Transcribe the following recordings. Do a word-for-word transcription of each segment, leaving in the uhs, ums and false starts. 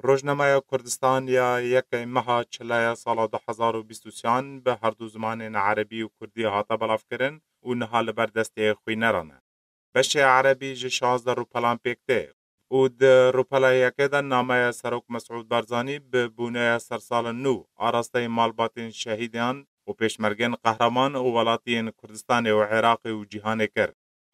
Rojnameya Kurdistan ya yekê meha çilaya sala du hezar û bîst û sêyan bi herdu zimanên erebî û kurdî hate belavkirin û niha li ber destê xwîneran e. Beşê erebî ji şazdeh rûpelan pêk tê û di rûpela yekê de nameya Serok Mesûd Barzanî bi bûneya sersalên nû, arasteyê malbatên şehîdan û pêşmergên qehreman û welatiyên Kurdistanê û Iraqê û cîhanê kir.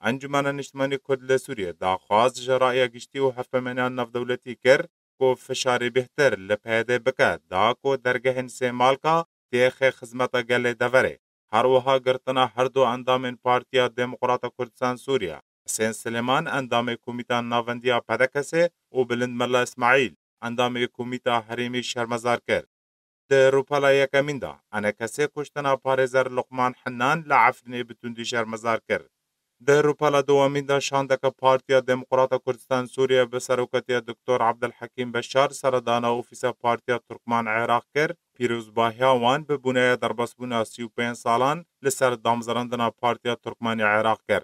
Encûmena Niştimanî Kurd li Sûriyê daxwaz ji raya giştî û hevpeyvaniya navdewletî kir ku fişarê bêhtir li P Y D bike, da ku dergehên Sêmalka têxê xizmeta gelê deverê. Her wiha girtina her du endamên Partiya Demokrata Kurdistan Sûriye, Husên Silêman, endamê Komîta Navendiya P D K S'ê û Bilind Mela Îsmaîl, endamê Komîta Herêmî şermezar kir. Di rûpela yekemîn de, E N K S'ê kuştina parêzer Luqman Hennan li Efrînê bi tundî şermezar kir. Di rûpela dewemîn de, şandeke Partiya Demokrata Kurdistan Sûriye bi serokatiya Doktor Abdulhekîm Beşar seredana ofîsa Partiya Turkman Iraq kir, pîrozbahiya wan bi bûneya derbasbûna sî û pênc salan li ser damezrandina Partiya Turkmanî Iraq kir.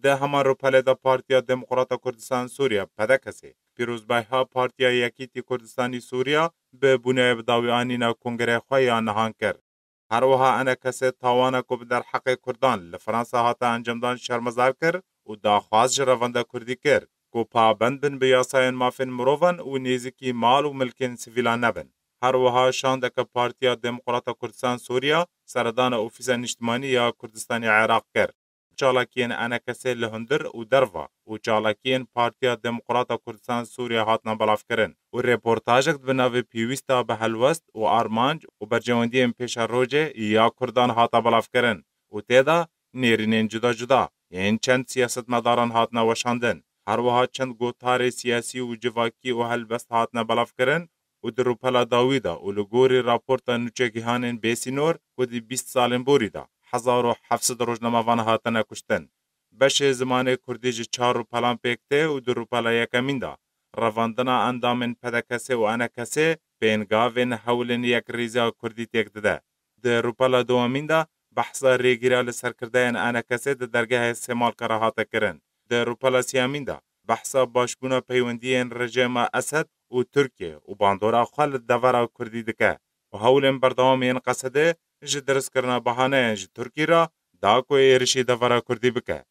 Di heman rûpelê de Partiya Demokrata Kurdistan Sûriye, P D K S'ê, pîrozbahiya Partiya Yekîtî Kurdistanî Sûriye bi bûneya bi dawî anîna kongreyê xwe ya nihan kir. Her wiha E N K S tawana ku bi derheqê Kurdan li Fransa hate encamdan şermezar kir û daxwaz ji revanda Kurdî kir ku pabend bin bi yasayên mafên mirovan û nêzîkî mal û milkên sivîlan nebin. Her wiha şandeke Partiya Demokrata Kurdistan Sûriye seredana Ofîsa Niştimanî ya Kurdistanê Iraq kir. Çalakiyên E N K S li hundir û derva û çalakiyên Partiya Demokrata Kurdistan Sûriye hatine belavkirin û reportajek bi navê Pêwîsta bi helwest û armanc û berjewendiyên pêşerojê ya Kurdan hate belavkirin û tê de nêrînên cuda cuda yên çend siyasetmedaran hatine weşandin. Her wiha çend gotarê siyasî û civakî û helbest hatine belavkirin û di rûpela dawî de û li gorî raporta nûçegihanên bêsînor ku di bîst salên borî de hezar û heft sed rojnamevan hatine kuştin. Beşê zimanê kurdî ji çar rûpelan pêk tê û di rûpela yekemîn de revandina endamên P D K S û E N K S pêngavên hewlên yekrêziya kurdî têk dide. Di rûpela dewemîn de behsa rêgîra li serkirdeyên E N K S di dergehê Sêmalka re hate kirin. Di rûpela siyemîn de behsa başbûna peywendiyên rejêma Esed û Tirkiye û bandora xwe li devera kurdî dike û hewlên berdewam yên Qesedê ji dirustkirina bahaneyan ji Tirkî re da ku êrişî devera kurdî bike.